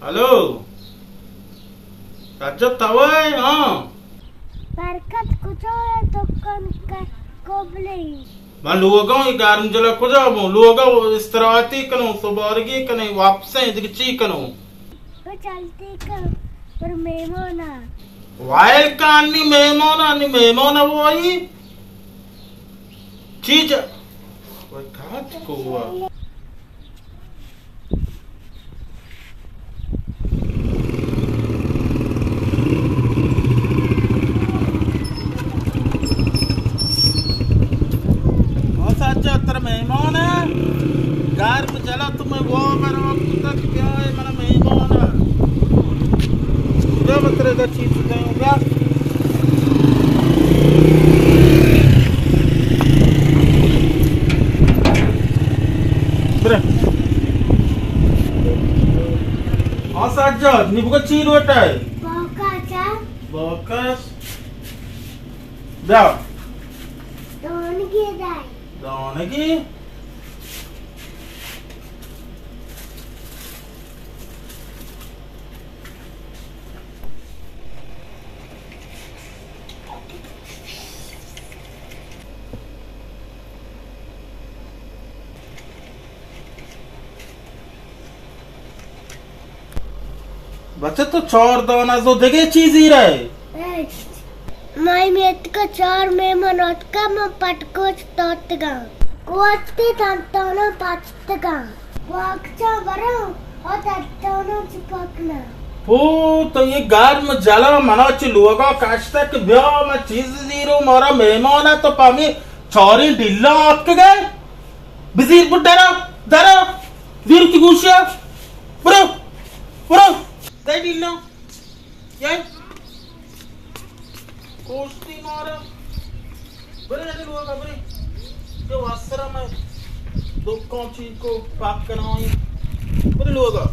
ہلو، سجاد تو ئے؟ ہاں۔ برکت کجا ئے؟ دکان کا قبلے۔ من لوگاں، اے گرم جلا کجا بوں؟ لوگا استراحتی کنوں، سبارگی کنیں، واپسیں، دگہ چی کنوں؟ تو چلتی کن، پر مہمانا۔ وائل کانی مہمانا، نی مہمانا وہی۔ چی جا؟ وای کات کو وا۔ او سجاد، ترا مہمان اے؟ گرم جلا تو مئے وا برا کتا کہ بیا اے منا مہمان اے۔ بیا من ترا ادا چیز دئیں، بیا۔ برے۔ ہاں سجاد، نی بگو چی لوٹئے؟ باکس۔ باکس۔ بیا۔ دانگی دئے۔ دانگی۔ بچہ تو چار دانہ زو دگہ چیزی رئے؟ مئے میتگ ءَ چار مہمان آتکہ، من پٹ کوچ داتگاں۔ کوچ تے دنتاناں پچتگاں۔ واکچاں براں ءُ دنتاناں چپکناں۔ پو، تو اے گرم جلا منا چہ لوگا کشتہ کہ بیا ما چیز زیرو، مارا مہمان ءَ تو پہ ہمے چاریں ڈیلاں آتکگئے۔ بزیر بڈ درا، درا، زیر تی گوشیا۔ برو، برو، دے ڈیلاں۔ یے؟ کوشتی مارا۔ برے اگے لوگا برے۔ جو واسرا میں دکان چیکو پاک کنائی۔ برے لوگا۔